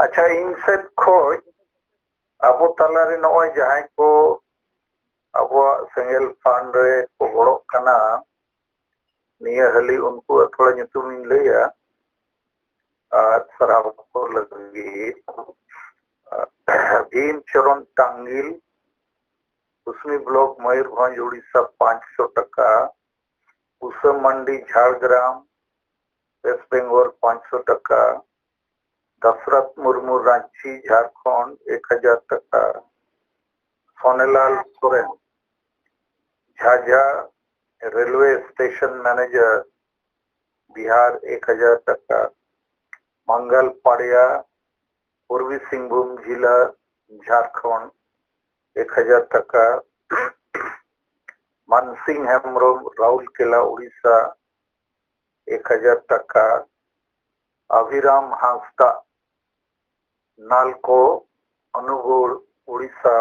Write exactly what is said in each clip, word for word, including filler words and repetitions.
ᱟᱪᱪᱷᱟ, ᱤᱧ ᱥᱮᱫ ᱠᱷᱚᱡ ᱟᱵᱚ ᱛᱟᱞᱟᱨᱮ ᱱᱚᱜᱼᱚᱭ ᱡᱟᱦᱟᱸᱭ ᱠᱚ ᱟᱵᱚᱣᱟᱜ ᱥᱮᱸᱜᱮᱞ ᱯᱷᱟᱱ ᱨᱮ ᱠᱚ ᱜᱚᱲᱚᱜ ᱠᱟᱱᱟ, ᱱᱤᱭᱟᱹ ᱦᱟᱹᱞᱤ ᱩᱱᱠᱩᱣᱟᱜ ᱛᱷᱚᱲᱟ ᱧᱩᱛᱩᱢ ᱤᱧ ᱞᱟᱹᱭᱟ ᱟᱨ ᱥᱟᱨᱦᱟᱣ ᱠᱚ ᱞᱟᱹᱜᱤᱫ᱾ ᱵᱷᱤᱢ ᱪᱚᱨᱚᱱ ᱴᱟᱝᱜᱤᱞ, ᱠᱩᱥᱢᱤ ᱵᱞᱚᱠ, ᱢᱚᱭᱩᱨᱵᱷᱚᱸᱡᱽ, ᱩᱲᱤᱥᱥᱟ, ᱯᱟᱸᱪᱥᱚ ᱴᱟᱠᱟ᱾ ᱩᱥᱟᱹ ᱢᱟᱱᱰᱤ, ᱡᱷᱟᱲᱜᱨᱟᱢ, ᱳᱭᱮᱥᱴ ᱵᱮᱝᱜᱚᱞ, ᱯᱟᱸᱪᱥᱚ ᱴᱟᱠᱟ᱾ ᱫᱟᱥᱨᱟᱛ ᱢᱩᱨᱢᱩ, ᱨᱟᱸᱪᱤ, ᱡᱷᱟᱲᱠᱷᱚᱸᱰ, ᱮᱠ ᱦᱟᱡᱟᱨ ᱴᱟᱠᱟ᱾ Sonelal Soren, Jhajha railway station manager, Bihar, ᱮᱠ ᱦᱟᱡᱟᱨ ᱴᱟᱠᱟ᱾ ᱢᱟᱝᱜᱟᱞ ᱯᱟᱲᱤᱭᱟ, ᱯᱩᱨᱵᱤ ᱥᱤᱝᱵᱷᱩᱢ ᱡᱤᱞᱟ, ᱡᱷᱟᱲᱠᱷᱚᱸᱰ, ᱮᱠ ᱦᱟᱡᱟᱨ ᱴᱟᱠᱟ᱾ ᱢᱟᱱᱥᱤᱝ ᱦᱮᱢᱵᱨᱚᱢ, ᱨᱟᱩᱨᱠᱮᱞᱟ, ᱩᱲᱤᱥᱥᱟ, ᱮᱠ ᱦᱟᱡᱟᱨ ᱴᱟᱠᱟ᱾ ᱟᱵᱷᱤᱨᱟᱢ ᱦᱟᱸᱥᱫᱟ, ᱱᱟᱞᱠᱳ, ᱚᱱᱩᱜᱩᱲ, ᱩᱲᱤᱥᱥᱟ,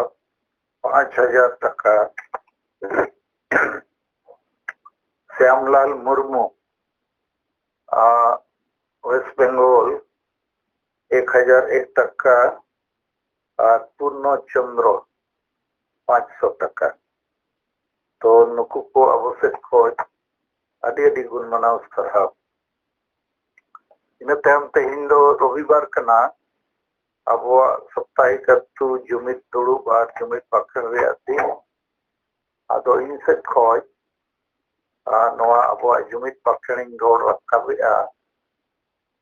ᱯᱟᱸᱪ ᱦᱟᱡᱟᱨ ᱴᱟᱠᱟ᱾ ᱥᱭᱟᱢᱞᱟᱞ ᱢᱩᱨᱢᱩ, ᱟᱨ ᱳᱭᱮᱥᱴ ᱵᱮᱝᱜᱚᱞ, ᱮᱠ ᱦᱟᱡᱟᱨ ᱮᱠ ᱴᱟᱠᱟ᱾ ᱟᱨ ᱯᱩᱨᱱᱚ ᱪᱚᱱᱫᱨᱚ, ᱯᱟᱸᱪᱥᱚ ᱴᱟᱠᱟ᱾ ᱛᱚ ᱱᱩᱠᱩ ᱠᱚ ᱟᱵᱚ ᱥᱮᱫ ᱠᱷᱚᱡ ᱟᱹᱰᱤ ᱟᱹᱰᱤ ᱜᱩᱱ ᱢᱟᱱᱟᱣ ᱥᱟᱨᱦᱟᱣ᱾ ᱤᱱᱟᱹ ᱛᱟᱭᱚᱢ ᱛᱮᱦᱮᱧ ᱫᱚ ᱨᱚᱵᱤᱵᱟᱨ ᱠᱟᱱᱟ, ᱟᱵᱚᱣᱟᱜ ᱥᱟᱯᱛᱟᱦᱤᱠ ᱟᱹᱛᱩ ᱡᱩᱢᱤᱫ ᱫᱩᱲᱩᱵ ᱟᱨ ᱡᱩᱢᱤᱫ ᱵᱟᱠᱷᱮᱲ ᱨᱮᱭᱟᱜ ᱫᱤᱱ᱾ ᱟᱫᱚ ᱤᱧ ᱥᱮᱫ ᱠᱷᱚᱡ, ᱟᱨ ᱱᱚᱣᱟ ᱟᱵᱚᱣᱟᱜ ᱡᱩᱢᱤᱫ ᱵᱟᱠᱷᱮᱲ ᱤᱧ ᱨᱚᱲ ᱨᱟᱠᱟᱵᱮᱜᱼᱟ,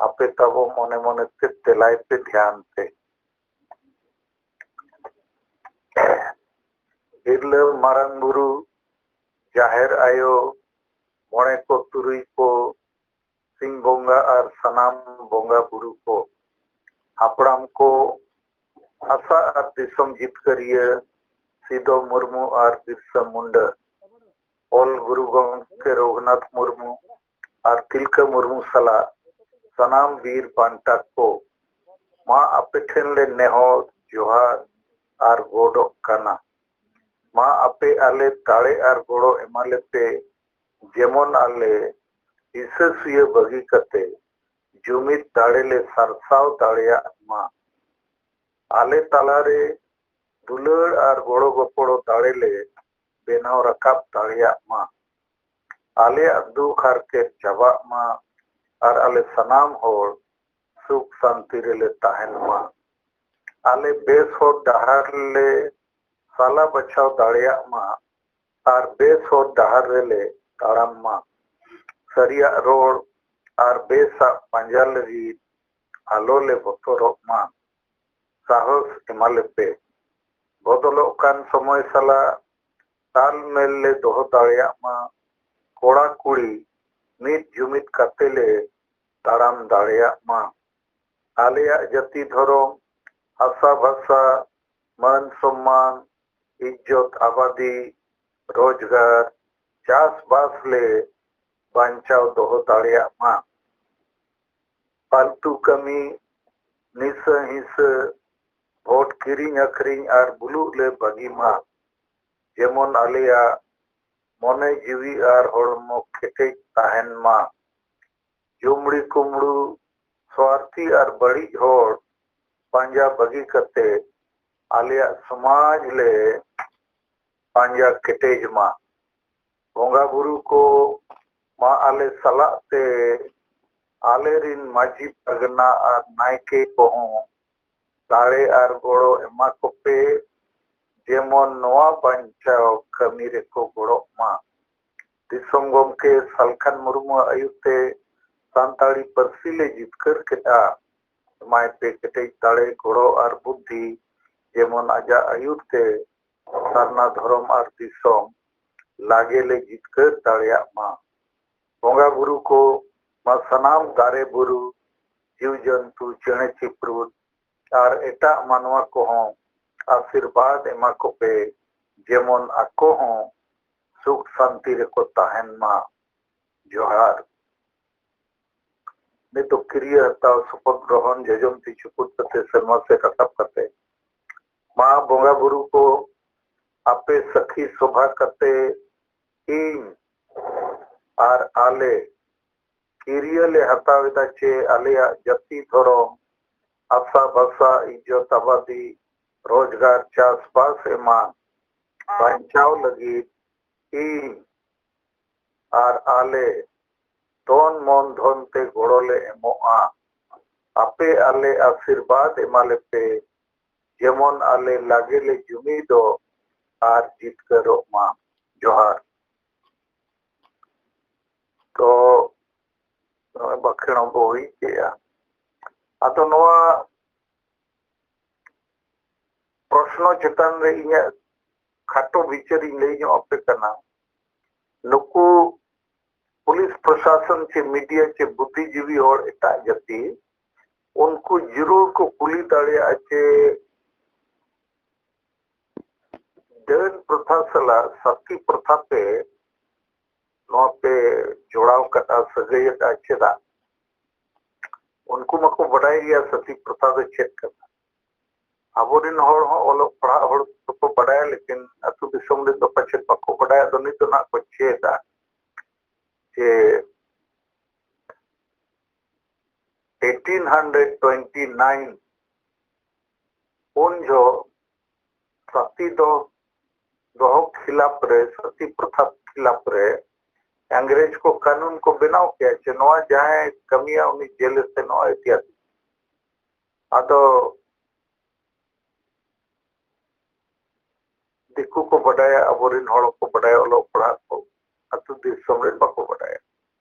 ᱟᱯᱮ ᱛᱟᱵᱚ ᱢᱚᱱᱮ ᱢᱚᱱᱮ ᱛᱮ ᱛᱮᱞᱟᱭ ᱯᱮ ᱫᱷᱮᱭᱟᱱ ᱛᱮ᱾ ᱛᱤᱨᱞᱟᱹ ᱢᱟᱨᱟᱝ ᱵᱩᱨᱩ, ᱡᱟᱦᱮᱨ ᱟᱭᱳ, ᱢᱚᱬᱮ ᱠᱚ ᱛᱩᱨᱩᱭ ᱠᱚ, ᱥᱤᱧ ᱵᱚᱸᱜᱟ ᱟᱨ ᱥᱟᱱᱟᱢ ᱵᱚᱸᱜᱟ ᱵᱩᱨᱩ ᱠᱚ, ᱦᱟᱯᱲᱟᱢ ᱠᱚ, ᱦᱟᱥᱟ ᱟᱨ ᱫᱤᱥᱚᱢ ᱡᱤᱛᱠᱟᱹᱨᱤᱭᱟᱹ ᱥᱤᱫᱚ ᱢᱩᱨᱢᱩ ᱟᱨ ᱵᱤᱨᱥᱟ ᱢᱩᱱᱰᱟ, ᱚᱞ ᱜᱩᱨᱩ ᱜᱚᱢᱠᱮ ᱨᱚᱜᱷᱩᱱᱟᱛᱷ ᱢᱩᱨᱢᱩ ᱟᱨ ᱛᱤᱞᱠᱟᱹ ᱢᱩᱨᱢᱩ ᱥᱟᱞᱟᱜ ᱥᱟᱱᱟᱢ ᱵᱤᱨ ᱵᱟᱱᱴᱟ ᱠᱚ, ᱢᱟ ᱟᱯᱮ ᱴᱷᱮᱱ ᱞᱮ ᱱᱮᱦᱚᱨ, ᱡᱚᱦᱟᱨ ᱟᱨ ᱜᱚᱰᱚᱜ ᱠᱟᱱᱟ᱾ ᱢᱟ ᱟᱯᱮ ᱟᱞᱮ ᱫᱟᱲᱮ ᱟᱨ ᱜᱚᱲᱚ ᱮᱢᱟ ᱞᱮᱯᱮ, ᱡᱮᱢᱚᱱ ᱟᱞᱮ ᱦᱤᱥᱟᱹ ᱥᱩᱭᱟᱹ ᱵᱟᱹᱜᱤ ᱠᱟᱛᱮ ᱡᱩᱢᱤᱫ ᱫᱟᱲᱮ ᱞᱮ ᱥᱟᱨᱥᱟᱣ ᱫᱟᱲᱮᱭᱟᱜ ᱢᱟ᱾ ᱟᱞᱮ ᱛᱟᱞᱟᱨᱮ ᱫᱩᱞᱟᱹᱲ ᱟᱨ ᱜᱚᱲᱚ ᱜᱚᱯᱚᱲᱚ ᱫᱟᱲᱮ ᱞᱮ ᱵᱮᱱᱟᱣ ᱨᱟᱠᱟᱵ ᱫᱟᱲᱮᱭᱟᱜ ᱢᱟ᱾ ᱟᱞᱮᱭᱟᱜ ᱫᱩᱠ ᱦᱟᱨᱠᱮᱛ ᱪᱟᱵᱟᱜ ᱢᱟ ᱟᱨ ᱟᱞᱮ ᱥᱟᱱᱟᱢ ᱦᱚᱲ ᱥᱩᱠ ᱥᱟᱱᱛᱤ ᱨᱮᱞᱮ ᱛᱟᱦᱮᱱ ᱢᱟ᱾ ᱟᱞᱮ ᱵᱮᱥ ᱦᱚᱨ ᱰᱟᱦᱟᱨ ᱞᱮ ᱥᱟᱞᱟ ᱵᱟᱪᱷᱟᱣ ᱫᱟᱲᱮᱭᱟᱜ ᱢᱟ ᱟᱨ ᱵᱮᱥ ᱦᱚᱨ ᱰᱟᱦᱟᱨ ᱨᱮᱞᱮ ᱛᱟᱲᱟᱢ ᱢᱟ᱾ ᱥᱟᱹᱨᱤᱭᱟᱜ ᱨᱚᱲ ᱟᱨ ᱵᱮᱥᱟᱜ ᱯᱟᱸᱡᱟ ᱞᱟᱹᱜᱤᱫ ᱟᱞᱚ ᱞᱮ ᱵᱚᱛᱚᱨᱚᱜ ᱢᱟ᱾ ᱥᱟᱦᱚᱥ ᱮᱢᱟ ᱞᱮᱯᱮ᱾ ᱵᱚᱫᱚᱞᱚᱜ ᱠᱟᱱ ᱥᱚᱢᱚᱭ ᱥᱟᱞᱟᱜ ᱛᱟᱞᱢᱮᱞ ᱞᱮ ᱫᱚᱦᱚ ᱫᱟᱲᱮᱭᱟᱜ ᱢᱟ᱾ ᱠᱚᱲᱟ ᱠᱩᱲᱤ ᱢᱤᱫ ᱡᱩᱢᱤᱫ ᱠᱟᱛᱮ ᱞᱮ ᱛᱟᱲᱟᱢ ᱫᱟᱲᱮᱭᱟᱜ ᱢᱟ᱾ ᱟᱞᱮᱭᱟᱜ ᱡᱟᱹᱛᱤ ᱫᱷᱚᱨᱚᱢ, ᱦᱟᱥᱟ ᱵᱷᱟᱥᱟ, ᱢᱟᱹᱱ ᱥᱚᱢᱢᱟᱱ, ᱤᱡᱽᱡᱚᱛ ᱟᱵᱟᱫᱤ, ᱨᱳᱡᱽᱜᱟᱨ, ᱪᱟᱥᱵᱟᱥ ᱞᱮ ᱵᱟᱧᱪᱟᱣ ᱫᱚᱦᱚ ᱫᱟᱲᱮᱭᱟᱜ ᱢᱟ᱾ ᱯᱷᱟᱞᱛᱩ ᱠᱟᱹᱢᱤ, ᱱᱤᱥᱟᱹ ᱦᱤᱸᱥᱟᱹ, ᱵᱷᱳᱴ ᱠᱤᱨᱤᱧ ᱟᱹᱠᱷᱨᱤᱧ ᱟᱨ ᱵᱩᱞᱩᱜ ᱞᱮ ᱵᱟᱹᱜᱤ ᱢᱟ᱾ ᱡᱮᱢᱚᱱ ᱟᱞᱮᱭᱟᱜ ᱢᱚᱱᱮ ᱡᱤᱣᱤ ᱟᱨ ᱦᱚᱲᱢᱚ ᱠᱮᱴᱮᱡ ᱛᱟᱦᱮᱱ ᱢᱟ᱾ ᱡᱩᱢᱲᱤ ᱠᱩᱢᱲᱩ, ᱥᱣᱟᱨᱛᱷᱤ ᱟᱨ ᱵᱟᱹᱲᱤᱡ ᱦᱚᱲ ᱯᱟᱸᱡᱟ ᱵᱟᱹᱜᱤ ᱠᱟᱛᱮ ᱟᱞᱮᱭᱟᱜ ᱥᱚᱢᱟᱡᱽ ᱞᱮ ᱯᱟᱸᱡᱟ ᱠᱮᱴᱮᱡ ᱢᱟ᱾ ᱵᱚᱸᱜᱟ ᱵᱩᱨᱩ ᱠᱚ ᱢᱟ ᱟᱞᱮ ᱥᱟᱞᱟᱜ ᱛᱮ ᱟᱞᱮ ᱨᱤᱱ ᱢᱟᱹᱡᱷᱤ ᱯᱟᱨᱜᱟᱱᱟ ᱟᱨ ᱱᱟᱭᱠᱮ ᱠᱚᱦᱚᱸ ᱫᱟᱲᱮ ᱟᱨ ᱜᱚᱲᱚ ᱮᱢᱟ ᱠᱚᱯᱮ, ᱡᱮᱢᱚᱱ ᱱᱚᱣᱟ ᱵᱟᱧᱪᱟᱣ ᱠᱟᱹᱢᱤ ᱨᱮᱠᱚ ᱜᱚᱲᱚᱜ ᱢᱟ᱾ ᱫᱤᱥᱚᱢ ᱜᱚᱢᱠᱮ ᱥᱟᱞᱠᱷᱟᱱ ᱢᱩᱨᱢᱩᱣᱟᱜ ᱟᱹᱭᱩᱨ ᱛᱮ ᱥᱟᱱᱛᱟᱲᱤ ᱯᱟᱹᱨᱥᱤ ᱞᱮ ᱡᱤᱛᱠᱟᱹᱨ ᱠᱮᱫᱼᱟ᱾ ᱮᱢᱟᱭ ᱯᱮ ᱠᱮᱴᱮᱡ ᱫᱟᱲᱮ, ᱜᱚᱲᱚ ᱟᱨ ᱵᱩᱫᱽᱫᱷᱤ, ᱡᱮᱢᱚᱱ ᱟᱡᱟᱜ ᱟᱹᱭᱩᱨ ᱛᱮ ᱥᱟᱨᱱᱟ ᱫᱷᱚᱨᱚᱢ ᱟᱨ ᱫᱤᱥᱚᱢ ᱞᱟᱜᱮ ᱞᱮ ᱡᱤᱛᱠᱟᱹᱨ ᱫᱟᱲᱮᱭᱟᱜ ᱢᱟ᱾ ᱵᱚᱸᱜᱟ ᱵᱩᱨᱩ ᱠᱚ ᱢᱟ ᱥᱟᱱᱟᱢ ᱫᱟᱨᱮ ᱵᱩᱨᱩ, ᱡᱤᱣ ᱡᱚᱱᱛᱩ, ᱪᱮᱬᱮ ᱪᱤᱯᱨᱩᱫ ᱟᱨ ᱮᱴᱟᱜ ᱢᱟᱱᱣᱟ ᱠᱚᱦᱚᱸ ᱟᱥᱤᱨᱵᱟᱫᱽ ᱮᱢᱟ ᱠᱚᱯᱮ, ᱡᱮᱢᱚᱱ ᱟᱠᱚ ᱦᱚᱸ ᱥᱩᱠ ᱥᱟᱱᱛᱤ ᱨᱮᱠᱚ ᱛᱟᱦᱮᱱ ᱢᱟ᱾ ᱡᱚᱦᱟᱨ᱾ ᱱᱤᱛᱚᱜ ᱠᱤᱨᱭᱟᱹ ᱦᱟᱛᱟᱣ, ᱥᱚᱯᱚᱛ ᱜᱨᱚᱦᱚᱱ, ᱡᱚᱡᱚᱢ ᱛᱤ ᱪᱩᱯᱩᱫ ᱠᱟᱛᱮ ᱥᱮᱨᱢᱟ ᱥᱮᱫ ᱨᱟᱠᱟᱵ ᱠᱟᱛᱮ, ᱢᱟ ᱵᱚᱸᱜᱟ ᱵᱩᱨᱩ ᱠᱚ, ᱟᱯᱮ ᱥᱟᱹᱠᱷᱤ ᱥᱚᱵᱷᱟ ᱠᱟᱛᱮ ᱤᱧ ᱟᱨ ᱟᱞᱮ ᱠᱤᱨᱭᱟᱹ ᱞᱮ ᱦᱟᱛᱟᱣ ᱮᱫᱟ ᱪᱮ ᱟᱞᱮᱭᱟᱜ ᱡᱟᱹᱛᱤ ᱫᱷᱚᱨᱚᱢ, ᱟᱥᱟ ᱵᱷᱟᱥᱟ, ᱤᱡᱽᱡᱚᱛ ᱟᱵᱟᱫᱤ, ᱨᱳᱡᱽᱜᱟᱨ, ᱪᱟᱥᱵᱟᱥ ᱮᱢᱟᱱ ᱵᱟᱧᱪᱟᱣ ᱞᱟᱹᱜᱤᱫ ᱤᱧ ᱟᱨ ᱟᱞᱮ ᱛᱚᱱ ᱢᱚᱱ ᱫᱷᱚᱱ ᱛᱮ ᱜᱚᱲᱚ ᱞᱮ ᱮᱢᱚᱜᱼᱟ᱾ ᱟᱯᱮ ᱟᱞᱮ ᱟᱥᱤᱨᱵᱟᱫᱽ ᱮᱢᱟ ᱞᱮᱯᱮ, ᱡᱮᱢᱚᱱ ᱟᱞᱮ ᱞᱟᱜᱮ ᱞᱮ ᱡᱩᱢᱤᱫᱚᱜ ᱟᱨ ᱡᱤᱛᱠᱟᱹᱨᱚᱜ ᱢᱟ᱾ ᱡᱚᱦᱟᱨ᱾ ᱛᱚ ᱱᱚᱜᱼᱚᱭ ᱵᱟᱸᱠᱷᱮᱲ ᱦᱚᱸᱵᱚ ᱦᱩᱭ ᱠᱮᱜᱼᱟ᱾ ᱟᱫᱚ ᱱᱚᱣᱟ ᱯᱨᱚᱥᱱᱚ ᱪᱮᱛᱟᱱ ᱨᱮ ᱤᱧᱟᱹᱜ ᱠᱷᱟᱴᱚ ᱵᱤᱪᱟᱹᱨᱤᱧ ᱞᱟᱹᱭ ᱧᱚᱜ ᱟᱯᱮ ᱠᱟᱱᱟ᱾ ᱱᱩᱠᱩ ᱯᱩᱞᱤᱥ ᱯᱨᱚᱥᱟᱥᱚᱱ ᱪᱮ ᱢᱤᱰᱤᱭᱟ ᱪᱮ ᱵᱩᱫᱽᱫᱷᱤᱡᱤᱵᱤ ᱦᱚᱲ ᱮᱴᱟᱜ ᱡᱟᱹᱛᱤ, ᱩᱱᱠᱩ ᱡᱟᱹᱨᱩᱲ ᱠᱚ ᱠᱩᱞᱤ ᱫᱟᱲᱮᱭᱟᱜᱼᱟ ᱪᱮ ᱰᱟᱹᱱ ᱯᱨᱚᱛᱷᱟ ᱥᱟᱞᱟᱜ ᱥᱟᱛᱤ ᱯᱨᱚᱛᱷᱟ ᱯᱮ ᱱᱚᱣᱟ ᱯᱮ ᱡᱚᱲᱟᱣ ᱠᱟᱫᱼᱟ, ᱥᱟᱹᱜᱟᱹᱭ ᱟᱠᱟᱫᱼᱟ, ᱪᱮᱫᱟᱜ? ᱩᱱᱠᱩ ᱢᱟᱠᱚ ᱵᱟᱰᱟᱭ ᱜᱮᱭᱟ ᱥᱟᱛᱤ ᱯᱨᱚᱛᱷᱟ ᱫᱚ ᱪᱮᱫ ᱠᱟᱱᱟ᱾ ᱟᱵᱚᱨᱮᱱ ᱦᱚᱲ ᱦᱚᱸ ᱚᱞᱚᱜ ᱯᱟᱲᱦᱟᱜ ᱦᱚᱲ ᱫᱚᱠᱚ ᱵᱟᱰᱟᱭᱟ, ᱞᱮᱠᱤᱱ ᱟᱹᱛᱩ ᱫᱤᱥᱚᱢ ᱨᱮᱱ ᱫᱚ ᱯᱟᱪᱮᱫ ᱵᱟᱠᱚ ᱵᱟᱰᱟᱭᱟ᱾ ᱟᱫᱚ ᱱᱤᱛ ᱫᱚ ᱱᱟᱦᱟᱜ ᱠᱚ ᱪᱮᱫᱟ ᱡᱮ eighteen hundred twenty nine ᱩᱱ ᱡᱚᱦᱚᱜ ᱥᱟᱛᱤ ᱫᱚ ᱫᱚᱦᱚ ᱠᱷᱤᱞᱟᱯ ᱨᱮ, ᱥᱟᱛᱤ ᱯᱨᱚᱛᱷᱟ ᱠᱷᱤᱞᱟᱯ ᱨᱮ ᱤᱝᱨᱮᱡᱽ ᱠᱚ ᱠᱟᱹᱱᱩᱱ ᱠᱚ ᱵᱮᱱᱟᱣ ᱠᱮᱫᱼᱟ ᱡᱮ ᱱᱚᱣᱟ ᱡᱟᱦᱟᱸᱭ ᱠᱟᱹᱢᱤᱭᱟ ᱩᱱᱤ ᱡᱮᱞ ᱮ ᱥᱮᱱᱚᱜᱼᱟ ᱤᱛᱤᱦᱟᱫᱤ᱾ ᱟᱫᱚ ᱫᱤᱠᱩ ᱠᱚ ᱵᱟᱰᱟᱭᱟ, ᱟᱵᱚᱨᱮᱱ ᱦᱚᱲ ᱠᱚ ᱵᱟᱰᱟᱭᱟ, ᱚᱞᱚᱜ ᱯᱟᱲᱦᱟᱜ ᱠᱚ ᱟᱹᱛᱩ ᱫᱤᱥᱚᱢ ᱨᱮᱱ ᱵᱟᱠᱚ ᱵᱟᱰᱟᱭᱟ᱾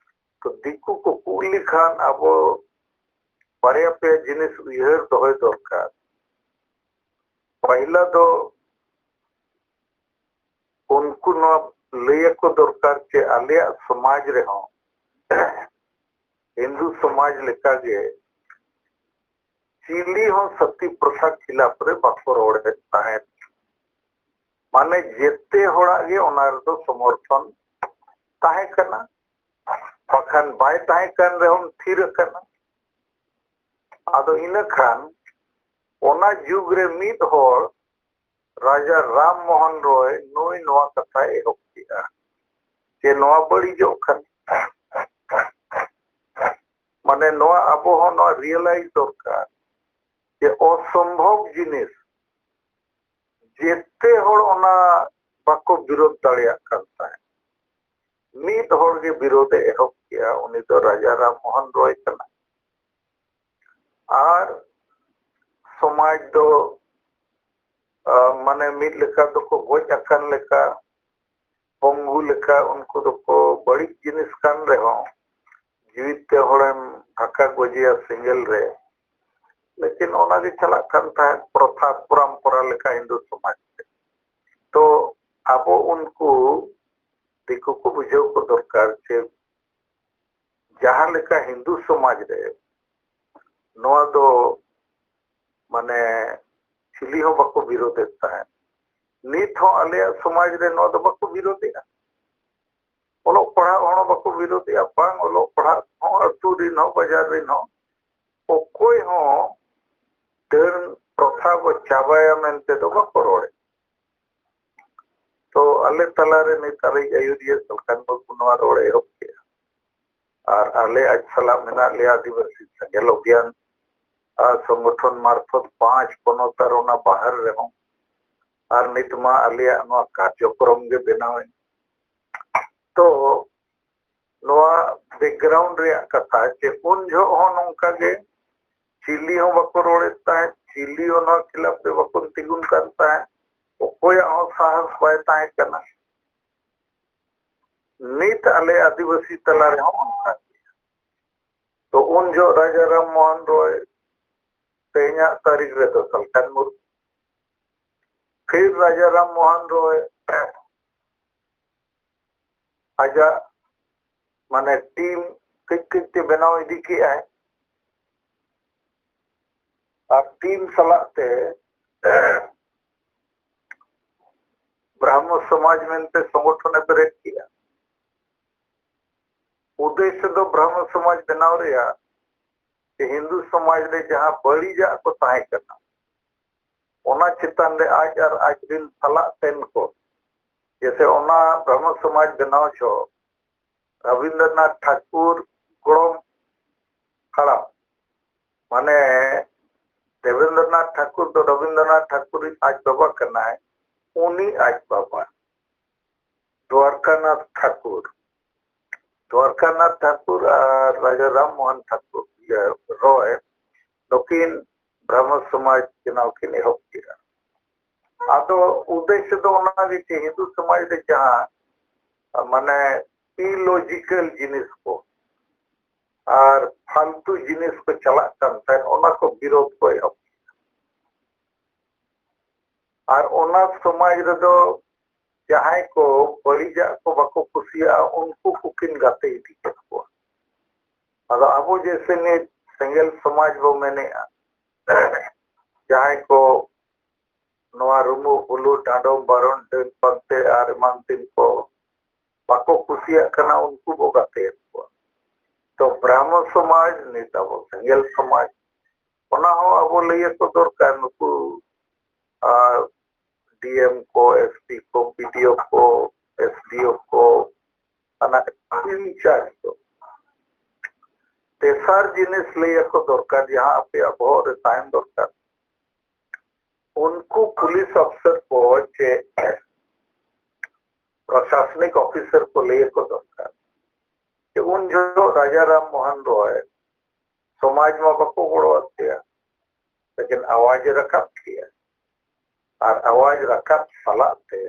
ᱛᱚ ᱫᱤᱠᱩ ᱠᱚ ᱠᱩᱞ ᱞᱮᱠᱷᱟᱱ ᱟᱵᱚ ᱵᱟᱨᱭᱟ ᱯᱮᱭᱟ ᱡᱤᱱᱤᱥ ᱩᱭᱦᱟᱹᱨ ᱫᱚᱦᱚᱭ ᱫᱚᱨᱠᱟᱨ᱾ ᱯᱟᱹᱦᱤᱞᱟ ᱫᱚ ᱩᱱᱠᱩ ᱱᱚᱣᱟ ᱞᱟᱹᱭ ᱟᱠᱚ ᱫᱚᱨᱠᱟᱨ ᱡᱮ ᱟᱞᱮᱭᱟᱜ ᱥᱚᱢᱟᱡᱽ ᱨᱮᱦᱚᱸ, ᱦᱤᱱᱫᱩ ᱥᱚᱢᱟᱡᱽ ᱞᱮᱠᱟᱜᱮ, ᱪᱤᱞᱤ ᱦᱚᱸ ᱥᱟᱛᱤ ᱯᱨᱚᱛᱷᱟ ᱠᱷᱤᱞᱟᱯ ᱨᱮ ᱵᱟᱠᱚ ᱨᱚᱲᱮᱫ ᱛᱟᱦᱮᱸᱫ᱾ ᱢᱟᱱᱮ ᱡᱮᱛᱮ ᱦᱚᱲᱟᱜ ᱜᱮ ᱚᱱᱟ ᱨᱮᱫᱚ ᱥᱚᱢᱚᱨᱛᱷᱚᱱ ᱛᱟᱦᱮᱸ ᱠᱟᱱᱟ, ᱵᱟᱠᱷᱟᱱ ᱵᱟᱭ ᱛᱟᱦᱮᱸ ᱠᱟᱱ ᱨᱮᱦᱚᱸ ᱛᱷᱤᱨ ᱟᱠᱟᱱᱟ᱾ ᱟᱫᱚ ᱤᱱᱟᱹ ᱠᱷᱟᱱ ᱚᱱᱟ ᱡᱩᱜᱽ ᱨᱮ ᱢᱤᱫ ᱦᱚᱲ ᱨᱟᱡᱟ ᱨᱟᱢ ᱢᱳᱦᱚᱱ ᱨᱚᱭ ᱱᱩᱭ ᱱᱚᱣᱟ ᱠᱟᱛᱷᱟᱭ ᱮᱦᱚᱵ ᱠᱮᱫᱼᱟ ᱡᱮ ᱱᱚᱣᱟ ᱵᱟᱹᱲᱤᱡᱚᱜ ᱠᱟᱱᱟ᱾ ᱢᱟᱱᱮ ᱱᱚᱣᱟ ᱟᱵᱚ ᱦᱚᱸ ᱱᱚᱣᱟ ᱨᱤᱭᱮᱞᱟᱭᱤᱡᱽ ᱫᱚᱨᱠᱟᱨ ᱡᱮ ᱚᱥᱚᱢᱵᱷᱚᱵ ᱡᱤᱱᱤᱥ ᱡᱮᱛᱮ ᱦᱚᱲ ᱚᱱᱟ ᱵᱟᱠᱚ ᱵᱤᱨᱳᱫᱷ ᱫᱟᱲᱮᱭᱟᱜ ᱠᱟᱱ ᱛᱟᱦᱮᱸᱫ᱾ ᱢᱤᱫ ᱦᱚᱲ ᱜᱮ ᱵᱤᱨᱳᱫᱷ ᱮ ᱮᱦᱚᱵ ᱠᱮᱜᱼᱟ, ᱩᱱᱤ ᱫᱚ ᱨᱟᱡᱟ ᱨᱟᱢ ᱢᱳᱦᱚᱱ ᱨᱚᱭ ᱠᱟᱱᱟᱭ᱾ ᱟᱨ ᱥᱚᱢᱟᱡᱽ ᱫᱚ, ᱟ, ᱢᱟᱱᱮ ᱢᱤᱫ ᱞᱮᱠᱟ ᱫᱚᱠᱚ ᱜᱚᱡ ᱟᱠᱟᱱ ᱞᱮᱠᱟ, ᱯᱚᱝᱜᱩ ᱞᱮᱠᱟ ᱩᱱᱠᱩ ᱫᱚᱠᱚ ᱵᱟᱹᱲᱤᱡ ᱡᱤᱱᱤᱥ ᱠᱟᱱ ᱨᱮᱦᱚᱸ, ᱡᱤᱣᱤᱛ ᱛᱮ ᱦᱚᱲᱮᱢ ᱫᱷᱟᱠᱟ ᱜᱚᱡᱮᱭᱟ ᱥᱮᱸᱜᱮᱞ ᱨᱮ, ᱞᱮᱠᱤᱱ ᱚᱱᱟ ᱜᱮ ᱪᱟᱞᱟᱜ ᱠᱟᱱ ᱛᱟᱦᱮᱸᱫ ᱯᱨᱚᱛᱷᱟ ᱯᱚᱨᱚᱢᱯᱚᱨᱟ ᱞᱮᱠᱟ ᱦᱤᱱᱫᱩ ᱥᱚᱢᱟᱡᱽ ᱨᱮ᱾ ᱛᱚ ᱟᱵᱚ ᱩᱱᱠᱩ ᱫᱤᱠᱩ ᱠᱚ ᱵᱩᱡᱷᱟᱹᱣ ᱠᱚ ᱫᱚᱨᱠᱟᱨ ᱡᱮ ᱡᱟᱦᱟᱸ ᱞᱮᱠᱟ ᱦᱤᱱᱫᱩ ᱥᱚᱢᱟᱡᱽ ᱨᱮ ᱱᱚᱣᱟ ᱫᱚ ᱢᱟᱱᱮ ᱪᱤᱞᱤ ᱦᱚᱸ ᱵᱟᱠᱚ ᱵᱤᱨᱳᱫᱮᱫ ᱛᱟᱦᱮᱸᱫ, ᱱᱤᱛ ᱦᱚᱸ ᱟᱞᱮᱭᱟᱜ ᱥᱚᱢᱟᱡᱽ ᱨᱮ ᱱᱚᱣᱟ ᱫᱚ ᱵᱟᱠᱚ ᱵᱤᱨᱳᱫᱮᱜᱼᱟ᱾ ᱚᱞᱚᱜ ᱯᱟᱲᱦᱟᱜ ᱦᱚᱲ ᱦᱚᱸ ᱵᱟᱠᱚ ᱵᱤᱨᱳᱫᱮᱜᱼᱟ, ᱵᱟᱝ ᱚᱞᱚᱜ ᱯᱟᱲᱦᱟᱜ ᱦᱚᱸ ᱟᱹᱛᱩ ᱨᱤᱱ ᱦᱚᱸ ᱵᱟᱡᱟᱨ ᱨᱤᱱ ᱦᱚᱸ ᱚᱠᱚᱭ ᱦᱚᱸ ᱰᱟᱹᱱ ᱯᱨᱚᱛᱷᱟ ᱵᱚ ᱪᱟᱵᱟᱭᱟ ᱢᱮᱱᱛᱮ ᱫᱚ ᱵᱟᱠᱚ ᱨᱚᱲᱮᱫ᱾ ᱛᱚ ᱟᱞᱮ ᱛᱟᱞᱟᱨᱮ ᱱᱤᱛ ᱟᱞᱮᱭᱤᱡ ᱟᱹᱭᱩᱨᱤᱭᱟᱹ ᱥᱟᱞᱠᱷᱟᱱ ᱵᱟᱹᱵᱩ ᱱᱚᱣᱟ ᱨᱚᱲ ᱮ ᱮᱦᱚᱵ ᱠᱮᱜᱼᱟ᱾ ᱟᱨ ᱟᱞᱮ ᱟᱡ ᱥᱟᱞᱟᱜ ᱢᱮᱱᱟᱜ ᱞᱮᱭᱟ ᱟᱹᱫᱤᱵᱟᱹᱥᱤ ᱥᱮᱸᱜᱮᱞ ᱚᱵᱷᱤᱭᱟᱱ ᱟᱨ ᱥᱚᱝᱜᱚᱴᱷᱚᱱ ᱢᱟᱨᱯᱷᱚᱛ ᱯᱟᱸᱪ ᱯᱚᱱᱚᱛ ᱟᱨ ᱚᱱᱟ ᱵᱟᱦᱟᱨ ᱨᱮᱦᱚᱸ᱾ ᱟᱨ ᱱᱤᱛ ᱢᱟ ᱟᱞᱮᱭᱟᱜ ᱱᱚᱣᱟ ᱠᱟᱨᱡᱚᱠᱨᱚᱢ ᱜᱮ ᱵᱮᱱᱟᱣᱮᱱ᱾ ᱛᱚ ᱱᱚᱣᱟ ᱵᱮᱠᱜᱨᱟᱣᱩᱱᱰ ᱨᱮᱭᱟᱜ ᱠᱟᱛᱷᱟ ᱡᱮ ᱩᱱ ᱡᱚᱦᱚᱜ ᱦᱚᱸ ᱱᱚᱝᱠᱟ ᱜᱮ ᱪᱤᱞᱤ ᱦᱚᱸ ᱵᱟᱠᱚ ᱨᱚᱲᱮᱫ ᱛᱟᱦᱮᱸᱫ, ᱪᱤᱞᱤ ᱦᱚᱸ ᱱᱚᱣᱟ ᱠᱷᱤᱞᱟᱯ ᱨᱮ ᱵᱟᱠᱚ ᱛᱤᱸᱜᱩᱱ ᱠᱟᱱ ᱛᱟᱦᱮᱸᱫ, ᱚᱠᱚᱭᱟᱜ ᱦᱚᱸ ᱥᱟᱦᱚᱥ ᱵᱟᱭ ᱛᱟᱦᱮᱸ ᱠᱟᱱᱟ᱾ ᱱᱤᱛ ᱟᱞᱮ ᱟᱹᱫᱤᱵᱟᱹᱥᱤ ᱛᱟᱞᱟ ᱨᱮᱦᱚᱸ ᱚᱱᱠᱟ ᱜᱮ᱾ ᱛᱚ ᱩᱱ ᱡᱚᱦᱚᱜ ᱨᱟᱡᱟ ᱨᱟᱢ ᱢᱳᱦᱚᱱ ᱨᱚᱭ, ᱛᱮᱦᱮᱧᱟᱜ ᱛᱟᱹᱨᱤᱠᱷ ᱨᱮᱫᱚ ᱥᱟᱞᱠᱷᱟᱱ ᱢᱩᱨᱢᱩ, ᱯᱷᱤᱨ ᱨᱟᱡᱟ ᱨᱟᱢ ᱢᱳᱦᱚᱱ ᱨᱚᱭ ᱟᱡᱟᱜ ᱢᱟᱱᱮ ᱴᱤᱢ ᱠᱟᱹᱡ ᱠᱟᱹᱡ ᱛᱮ ᱵᱮᱱᱟᱣ ᱤᱫᱤ ᱠᱮᱜᱼᱟᱭ᱾ ᱟᱨ ᱴᱤᱢ ᱥᱟᱞᱟᱜ ᱛᱮ ᱵᱨᱟᱦᱢᱚ ᱥᱚᱢᱟᱡᱽ ᱢᱮᱱᱛᱮ ᱥᱚᱝᱜᱚᱴᱷᱚᱱ ᱮ ᱵᱮᱨᱮᱫ ᱠᱮᱜᱼᱟ᱾ ᱩᱫᱽᱫᱮᱥᱥᱚ ᱫᱚ ᱵᱨᱟᱦᱢᱚ ᱥᱚᱢᱟᱡᱽ ᱵᱮᱱᱟᱣ ᱨᱮᱭᱟᱜ ᱡᱮ ᱦᱤᱱᱫᱩ ᱥᱚᱢᱟᱡᱽ ᱨᱮ ᱡᱟᱦᱟᱸ ᱵᱟᱹᱲᱤᱡᱟᱜ ᱠᱚ ᱛᱟᱦᱮᱸ ᱠᱟᱱᱟ, ᱚᱱᱟ ᱪᱮᱛᱟᱱ ᱨᱮ ᱟᱡ ᱟᱨ ᱟᱡ ᱨᱤᱱ ᱥᱟᱞᱟᱜ ᱛᱮᱱ ᱠᱚ, ᱡᱮᱥᱮ ᱚᱱᱟ ᱵᱨᱟᱦᱢᱚ ᱥᱚᱢᱟᱡᱽ ᱵᱮᱱᱟᱣ ᱡᱚᱦᱚᱜ ᱨᱚᱵᱤᱱᱫᱨᱚᱱᱟᱛᱷ ᱴᱷᱟᱠᱩᱨ ᱜᱚᱲᱚᱢ ᱦᱟᱲᱟᱢ, ᱢᱟᱱᱮ ᱫᱮᱵᱮᱱᱫᱨᱚᱱᱟᱛᱷ ᱴᱷᱟᱠᱩᱨ ᱫᱚ ᱨᱚᱵᱤᱱᱫᱨᱚᱱᱟᱛᱷ ᱴᱷᱟᱠᱩᱨ ᱨᱤᱡ ᱟᱡ ᱵᱟᱵᱟ ᱠᱟᱱᱟᱭ, ᱩᱱᱤ ᱟᱡ ᱵᱟᱵᱟ ᱫᱣᱟᱨᱠᱟᱱᱟᱛᱷ ᱴᱷᱟᱠᱩᱨ᱾ ᱫᱣᱟᱨᱠᱟᱱᱟᱛᱷ ᱴᱷᱟᱠᱩᱨ ᱟᱨ ᱨᱟᱡᱟ ᱨᱟᱢ ᱢᱳᱦᱚᱱ ᱴᱷᱟᱠᱩᱨ, ᱤᱭᱟᱹ, ᱨᱚᱭ, ᱱᱩᱠᱤᱱ ᱵᱨᱟᱦᱢᱚ ᱥᱚᱢᱟᱡᱽ ᱵᱮᱱᱟᱣ ᱠᱤᱱ ᱮᱦᱚᱵ ᱠᱮᱫᱟ᱾ ᱟᱫᱚ ᱩᱫᱽᱫᱮᱥᱥᱚ ᱫᱚ ᱚᱱᱟ ᱜᱮ ᱡᱮ ᱦᱤᱱᱫᱩ ᱥᱚᱢᱟᱡᱽ ᱨᱮ ᱡᱟᱦᱟᱸ, ᱢᱟᱱᱮ, illogical ᱡᱤᱱᱤᱥ ᱠᱚ ᱟᱨ ᱯᱷᱟᱞᱛᱩ ᱡᱤᱱᱤᱥ ᱠᱚ ᱪᱟᱞᱟᱜ ᱠᱟᱱ ᱛᱟᱦᱮᱸᱫ, ᱚᱱᱟ ᱠᱚ ᱵᱤᱨᱳᱫᱷ ᱠᱚ ᱮᱦᱚᱵ ᱠᱮᱫᱟ᱾ ᱟᱨ ᱚᱱᱟ ᱥᱚᱢᱟᱡᱽ ᱨᱮᱫᱚ ᱡᱟᱦᱟᱸᱭ ᱠᱚ ᱵᱟᱹᱲᱤᱡᱟᱜ ᱠᱚ ᱵᱟᱠᱚ ᱠᱩᱥᱤᱭᱟᱜᱼᱟ, ᱩᱱᱠᱩ ᱠᱚᱠᱤᱱ ᱜᱟᱛᱮ ᱤᱫᱤ ᱠᱮᱫ ᱠᱚᱣᱟ᱾ ᱟᱫᱚ ᱟᱵᱚ ᱡᱮᱭᱥᱮ ᱱᱤᱛ ᱥᱮᱸᱜᱮᱞ ᱥᱚᱢᱟᱡᱽ ᱵᱚ ᱢᱮᱱᱮᱜᱼᱟ, ᱡᱟᱦᱟᱸᱭ ᱠᱚ ᱱᱚᱣᱟ ᱨᱩᱢᱩ ᱵᱩᱞᱩ ᱰᱟᱸᱰᱚᱢ ᱵᱟᱨᱚᱱ ᱰᱟᱹᱱ ᱯᱟᱱᱛᱮ ᱟᱨ ᱮᱢᱟᱱ ᱛᱮᱱ ᱠᱚ ᱵᱟᱠᱚ ᱠᱩᱥᱤᱭᱟᱜ ᱠᱟᱱᱟ, ᱩᱱᱠᱩ ᱵᱚ ᱜᱟᱛᱮᱭᱮᱫ ᱠᱚᱣᱟ᱾ ᱛᱚ ᱵᱨᱟᱦᱢᱚ ᱥᱚᱢᱟᱡᱽ, ᱱᱤᱛ ᱟᱵᱚ ᱥᱮᱸᱜᱮᱞ ᱥᱚᱢᱟᱡᱽ, ᱚᱱᱟ ᱦᱚᱸ ᱟᱵᱚ ᱞᱟᱹᱭ ᱟᱠᱚ ᱫᱚᱨᱠᱟᱨ᱾ ᱱᱩᱠᱩ, ᱟᱨ, ᱰᱤ ᱮᱢ ᱠᱚ, ᱮᱥ ᱯᱤ ᱠᱚ, ᱵᱤ ᱰᱤ ᱳ ᱠᱚ, ᱮᱥ ᱰᱤ ᱳ ᱠᱚ, ᱚᱱᱟ ᱤᱱᱪᱟᱨᱡᱽ ᱠᱚ᱾ ᱛᱮᱥᱟᱨ ᱡᱤᱱᱤᱥ ᱞᱟᱹᱭ ᱟᱠᱚ ᱫᱚᱨᱠᱟᱨ, ᱡᱟᱦᱟᱸ ᱟᱯᱮᱭᱟᱜ ᱵᱚᱦᱚᱜ ᱨᱮ ᱛᱟᱦᱮᱱ ᱫᱚᱨᱠᱟᱨ, ᱩᱱᱠᱩ ᱯᱩᱞᱤᱥ ᱚᱯᱷᱤᱥᱟᱨ ᱠᱚ ᱪᱮ ᱯᱨᱚᱥᱟᱥᱚᱱᱤᱠ ᱚᱯᱷᱤᱥᱟᱨ ᱠᱚ ᱞᱟᱹᱭ ᱟᱠᱚ ᱫᱚᱨᱠᱟᱨ ᱡᱮ ᱩᱱ ᱡᱚᱦᱚᱜ ᱨᱟᱡᱟ ᱨᱟᱢ ᱢᱳᱦᱚᱱ ᱨᱚᱭ ᱥᱚᱢᱟᱡᱽ ᱢᱟ ᱵᱟᱠᱚ ᱜᱚᱲᱚ ᱟᱫᱮᱭᱟ, ᱞᱮᱠᱤᱱ ᱟᱣᱟᱡᱽ ᱮ ᱨᱟᱠᱟᱵ ᱠᱮᱜᱼᱟ᱾ ᱟᱨ ᱟᱣᱟᱡᱽ ᱨᱟᱠᱟᱵ ᱥᱟᱞᱟᱜ ᱛᱮ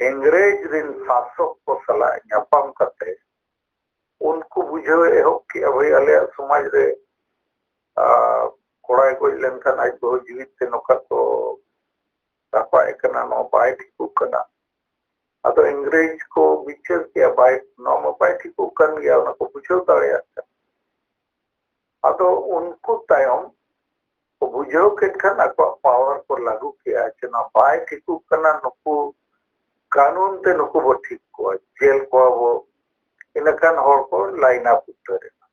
ᱤᱝᱨᱮᱡᱽ ᱨᱤᱱ ᱥᱟᱥᱚᱠ ᱠᱚ ᱥᱟᱞᱟᱜ ᱧᱟᱯᱟᱢ ᱠᱟᱛᱮ ᱩᱱᱠᱩ ᱵᱩᱡᱷᱟᱹᱣ ᱮ ᱮᱦᱚᱵ ᱠᱮᱜᱼᱟ, ᱵᱷᱟᱹᱭ, ᱟᱞᱮᱭᱟᱜ ᱥᱚᱢᱟᱡᱽ ᱨᱮ, ᱟ, ᱠᱚᱲᱟᱭ ᱜᱚᱡ ᱞᱮᱱᱠᱷᱟᱱ ᱟᱡ ᱵᱟᱹᱦᱩ ᱡᱤᱣᱤᱫ ᱛᱮ ᱱᱚᱝᱠᱟ ᱠᱚ ᱨᱟᱯᱟᱜ ᱮ ᱠᱟᱱᱟ, ᱱᱚᱣᱟ ᱵᱟᱭ ᱴᱷᱤᱠᱚᱜ ᱠᱟᱱᱟ᱾ ᱟᱫᱚ ᱤᱝᱨᱮᱡᱽ ᱠᱚ ᱵᱤᱪᱟᱹᱨ ᱠᱮᱜᱼᱟ, ᱵᱟᱭ, ᱱᱚᱣᱟ ᱢᱟ ᱵᱟᱭ ᱴᱷᱤᱠᱚᱜ ᱠᱟᱱ ᱜᱮᱭᱟ, ᱚᱱᱟ ᱠᱚ ᱵᱩᱡᱷᱟᱹᱣ ᱫᱟᱲᱮᱭᱟᱜ ᱠᱟᱱᱟ᱾ ᱟᱫᱚ ᱩᱱᱠᱩ ᱛᱟᱭᱚᱢ ᱠᱚ ᱵᱩᱡᱷᱟᱹᱣ ᱠᱮᱫ ᱠᱷᱟᱱ ᱟᱠᱚᱣᱟᱜ ᱯᱟᱣᱟᱨ ᱠᱚ ᱞᱟᱹᱜᱩ ᱠᱮᱜᱼᱟ, ᱡᱮ ᱱᱚᱣᱟ ᱵᱟᱭ ᱴᱷᱤᱠᱚᱜ ᱠᱟᱱᱟ, ᱱᱩᱠᱩ ᱠᱟᱹᱱᱩᱱ ᱛᱮ ᱱᱩᱠᱩ ᱵᱚ ᱴᱷᱤᱠ ᱠᱚᱣᱟ, ᱡᱮᱞ ᱠᱚᱣᱟ ᱵᱚ, ᱤᱱᱟᱹᱠᱷᱟᱱ ᱦᱚᱲ ᱠᱚ ᱞᱟᱭᱤᱱ ᱟᱯ ᱩᱛᱟᱹᱨ ᱮᱱᱟ᱾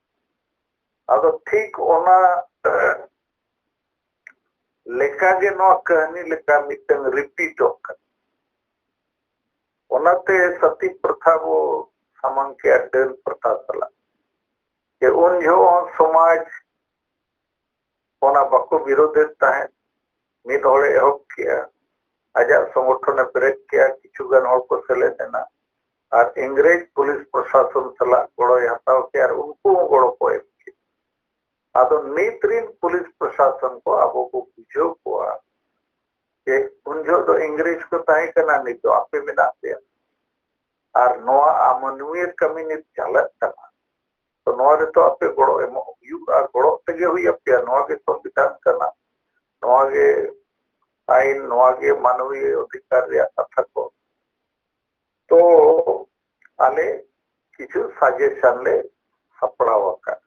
ᱟᱫᱚ ᱴᱷᱤᱠ ᱚᱱᱟ ᱞᱮᱠᱟᱜᱮ ᱱᱚᱣᱟ ᱠᱟᱹᱦᱱᱤ ᱞᱮᱠᱟ ᱢᱤᱫᱴᱟᱝ ᱨᱤᱯᱤᱴᱚᱜ ᱠᱟᱱᱟ᱾ ᱚᱱᱟᱛᱮ ᱥᱟᱛᱤ ᱯᱨᱚᱛᱷᱟ ᱵᱚ ᱥᱟᱢᱟᱝ ᱠᱮᱜᱼᱟ ᱰᱟᱹᱱ ᱯᱨᱚᱛᱷᱟ ᱥᱟᱞᱟᱜ᱾ ᱩᱱ ᱡᱚᱦᱚᱜ ᱦᱚᱸ ᱥᱚᱢᱟᱡᱽ ᱚᱱᱟ ᱵᱟᱠᱚ ᱵᱤᱨᱳᱫᱮᱫ ᱛᱟᱦᱮᱸᱫ᱾ ᱢᱤᱫ ᱦᱚᱲᱮ ᱮᱦᱚᱵ ᱠᱮᱜᱼᱟ, ᱟᱡᱟᱜ ᱥᱚᱝᱜᱚᱴᱷᱚᱱᱮ ᱵᱮᱨᱮᱫ ᱠᱮᱜᱼᱟ, ᱠᱤᱪᱷᱩ ᱜᱟᱱ ᱦᱚᱲ ᱠᱚ ᱥᱮᱞᱮᱫ ᱮᱱᱟ, ᱟᱨ ᱤᱝᱨᱮᱡᱽ ᱯᱩᱞᱤᱥ ᱯᱨᱚᱥᱟᱥᱚᱱ ᱥᱟᱞᱟᱜ ᱜᱚᱲᱚᱭ ᱦᱟᱛᱟᱣ ᱠᱮᱜᱼᱟ ᱟᱨ ᱩᱱᱠᱩ ᱦᱚᱸ ᱜᱚᱲᱚ ᱠᱚ ᱮᱢ ᱠᱮᱜᱼᱟ᱾ ᱟᱫᱚ ᱱᱤᱛ ᱨᱤᱱ ᱯᱩᱞᱤᱥ ᱯᱨᱚᱥᱟᱥᱚᱱ ᱠᱚ ᱟᱵᱚ ᱠᱚ ᱵᱩᱡᱷᱟᱹᱣ ᱠᱚᱣᱟ ᱡᱮ ᱩᱱ ᱡᱚᱦᱚᱜ ᱫᱚ ᱤᱝᱨᱮᱡᱽ ᱠᱚ ᱛᱟᱦᱮᱸ ᱠᱟᱱᱟ, ᱱᱤᱛ ᱫᱚ ᱟᱯᱮ ᱢᱮᱱᱟᱜ ᱯᱮᱭᱟ, ᱟᱨ ᱱᱚᱣᱟ ᱟᱢᱟᱱᱩᱭᱟᱹ ᱠᱟᱹᱢᱤ ᱱᱤᱛ ᱪᱟᱞᱟᱜ ᱠᱟᱱᱟ᱾ ᱛᱚ ᱱᱚᱣᱟ ᱨᱮᱫᱚ ᱟᱯᱮ ᱜᱚᱲᱚ ᱮᱢᱚᱜ ᱦᱩᱭᱩᱜᱼᱟ, ᱟᱨ ᱜᱚᱲᱚ ᱛᱮᱜᱮ ᱦᱩᱭ ᱟᱯᱮᱭᱟ᱾ ᱱᱚᱣᱟ ᱜᱮ ᱥᱚᱝᱵᱤᱫᱷᱟᱱ ᱠᱟᱱᱟ, ᱱᱚᱣᱟ ᱜᱮ ᱟᱭᱤᱱ, ᱱᱚᱣᱟ ᱜᱮ ᱢᱟᱱᱣᱤᱭᱟᱹ ᱚᱫᱷᱤᱠᱟᱨ ᱨᱮᱭᱟᱜ ᱠᱟᱛᱷᱟ ᱠᱚ᱾ ᱛᱚ ᱟᱞᱮ ᱠᱤᱪᱷᱩ ᱥᱟᱡᱮᱥᱚᱱ ᱞᱮ ᱥᱟᱯᱲᱟᱣ ᱟᱠᱟᱫ,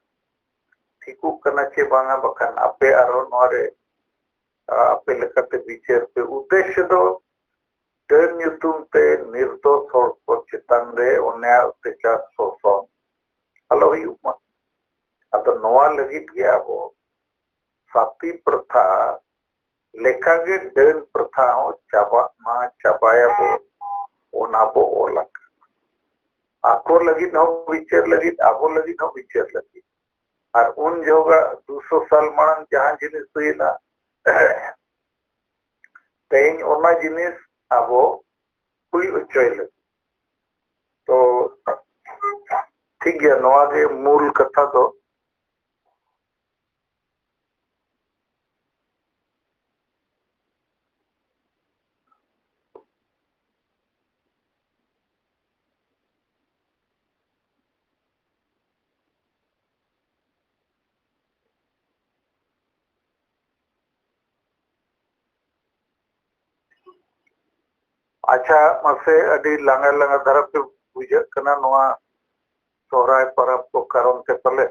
ᱴᱷᱤᱠᱚᱜ ᱠᱟᱱᱟ ᱪᱮ ᱵᱟᱝᱟ, ᱵᱟᱠᱷᱟᱱ ᱟᱯᱮ ᱟᱨᱦᱚᱸ ᱱᱚᱣᱟ ᱨᱮ, ᱟ, ᱟᱯᱮ ᱞᱮᱠᱟᱛᱮ ᱵᱤᱪᱟᱹᱨ ᱯᱮ᱾ ᱩᱫᱽᱫᱮᱥᱥᱚ ᱫᱚ ᱰᱟᱹᱱ ᱧᱩᱛᱩᱢ ᱛᱮ ᱱᱤᱨᱫᱳᱥ ᱦᱚᱲ ᱠᱚ ᱪᱮᱛᱟᱱ ᱨᱮ ᱚᱱᱭᱟᱭ, ᱚᱛᱛᱟᱪᱟᱨ, ᱥᱳᱥᱚᱱ ᱟᱞᱚ ᱦᱩᱭᱩᱜ ᱢᱟ᱾ ᱟᱫᱚ ᱱᱚᱣᱟ ᱞᱟᱹᱜᱤᱫ ᱜᱮ ᱟᱵᱚ ᱥᱟᱛᱤ ᱯᱨᱚᱛᱷᱟ ᱞᱮᱠᱟᱜᱮ ᱰᱟᱹᱱ ᱯᱨᱚᱛᱷᱟ ᱦᱚᱸ ᱪᱟᱵᱟᱜ ᱢᱟ, ᱪᱟᱵᱟᱭᱟᱵᱚ, ᱚᱱᱟ ᱵᱚ ᱚᱞ ᱟᱠᱟᱫ᱾ ᱟᱠᱚ ᱞᱟᱹᱜᱤᱫ ᱦᱚᱸ ᱵᱤᱪᱟᱹᱨ ᱞᱟᱹᱜᱤᱫ, ᱟᱵᱚ ᱞᱟᱹᱜᱤᱫ ᱦᱚᱸ ᱵᱤᱪᱟᱹᱨ ᱞᱟᱹᱜᱤᱫ᱾ ᱟᱨ ᱩᱱ ᱡᱚᱦᱚᱜᱟᱜ ᱫᱩᱥᱚ ᱥᱟᱞ ᱢᱟᱲᱟᱝ ᱡᱟᱦᱟᱸ ᱡᱤᱱᱤᱥ ᱦᱩᱭᱮᱱᱟ, ᱛᱮᱦᱮᱧ ᱚᱱᱟ ᱡᱤᱱᱤᱥ ᱟᱵᱚ ᱦᱩᱭ ᱦᱚᱪᱚᱭ ᱞᱟᱹᱜᱤᱫ᱾ ᱛᱚ ᱴᱷᱤᱠ ᱜᱮᱭᱟ, ᱱᱚᱣᱟ ᱜᱮ ᱢᱩᱞ ᱠᱟᱛᱷᱟ ᱫᱚ᱾ ᱟᱪᱪᱷᱟ, ᱢᱟᱥᱮ, ᱟᱹᱰᱤ ᱞᱟᱸᱜᱟ ᱞᱟᱸᱜᱟ ᱫᱷᱟᱨᱟ ᱯᱮ ᱵᱩᱡᱷᱟᱹᱜ ᱠᱟᱱᱟ ᱱᱚᱣᱟ ᱥᱚᱦᱨᱟᱭ ᱯᱚᱨᱚᱵᱽ ᱠᱚ ᱠᱟᱨᱚᱱ ᱛᱮ ᱯᱟᱞᱮ?